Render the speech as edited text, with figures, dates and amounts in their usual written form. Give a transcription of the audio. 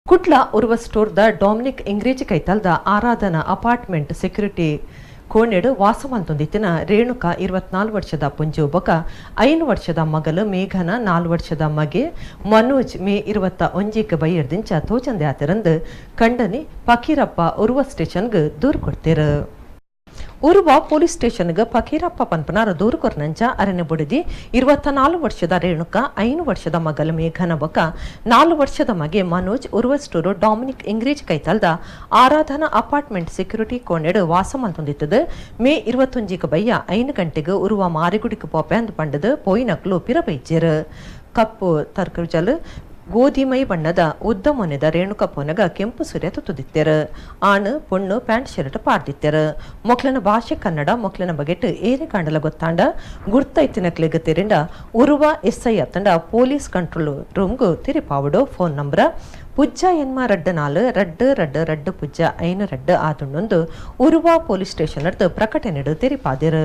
Kudla Urwa ಸ್ಟೋರ್ದ Dominic ಇಂಗ್ರೇಜಿ ಕೈತಲ್ದ ಆರಾಧನಾ apartment security ಕೋಣೆಡ್ ವಾಸ ಮಲ್ತೊಂದಿತ್ತಿನ ರೇಣುಕಾ 24 ವರ್ಷದ ಪೊಂಜೋವು ಬೊಕ್ಕ 5 ವರ್ಷದ ಮಗಲ್ ಮೇಘನ 4 ವರ್ಷದ ಮಗೆ ಮನೋಜ್ ಮೇ 21ಕ್ ಬಯ್ಯರ್ದಿಂಚ ತೋಜಂದೆ ಆತೆರಂದು ಕಂಡನಿ ಫಕೀರಪ್ಪ ಉರ್ವ ಸ್ಟೇಷನ್ಗ್ ದೂರು ಕೊಡ್ತೇರು. ಉರ್ವ ಪೊಲೀಸ್ ಸ್ಟೇಷನ್ಗ್ ಫಕೀರಪ್ಪ ಪನ್ಪನಾರ್ ದೂರು ಕೊರ್ನಂಚ ಅರೆನ ಬುಡಿದಿ 24 ವರ್ಷದ ರೇಣುಕಾ, 5 ವರ್ಷದ ಮಗಲ್ ಮೇಘನ ಬೊಕ್ಕ 4 ವರ್ಷದ ಮಗೆ ಮನೋಜ್ ಉರ್ವ ಸ್ಟೋರ್ ಡೊಮಿನಿಕ್ ಇಂಗ್ರೇಜ್ ಕೈತಲ್ದ ಆರಾಧನಾ ಅಪಾರ್ಟ್ಮೆಂಟ್ ಸೆಕ್ಯೂರಿಟಿ ಕೋಣೆಡ್ ವಾಸ ಮಲ್ತೊಂದಿತ್ತದು. ಮೇ 21ಕ್ ಬಯ್ಯ 5 ಗಂಟೆಗ್ ಉರ್ವ ಮಾರಿಗುಡಿಕ್ ಪೋಪೆ ಅಂದ್ ಪಂಡದು ಪೋಯಿನಕ್ಲು ಪಿರ ಬೈಜೆರ್. ಕಪ್ಪು ತರ್ಕಜಲ್ ಗೋಧಿಮೈ ಬಣ್ಣದ ಉದ್ದ ಮೊನೆದ ರೇಣುಕ ಪೋನಗ ಕೆಂಪು ಸೂರ್ಯ ತುತ್ತುದಿತ್ತೆರ್. ಆಣ್ ಪೊಣ್ಣು ಪ್ಯಾಂಟ್ ಶರ್ಟ್ ಪಾಡ್ದಿತ್ತೆರ್. ಮೊಕ್ಲೆನ ಭಾಷೆ ಕನ್ನಡ. ಮೊಕ್ಲೆನ ಬಗೆಟ್ ಏರೆ ಕಾಂಡಲ ಗೊತ್ತಾಂಡ, ಗುರ್ತೈತಿನಕ್ಲೆಗ್ ತೆರಿಂಡ ಉರ್ವ ಎಸ್ಐ ಅತ್ತಂಡ ಪೊಲೀಸ್ ಕಂಟ್ರೋಲ್ ರೂಮ್ಗ್ ತೆರಿಪಾವೊಡು. ಫೋನ್ ನಂಬರ್ 0 8 24 2 2 2 0 5 2 ಆದುಂಡೊಂದು ಉರ್ವ ಪೊಲೀಸ್ ಸ್ಟೇಷನ್ ಪ್ರಕಟಣೆಡ್ ತೆರಿಪಾದೆರ್.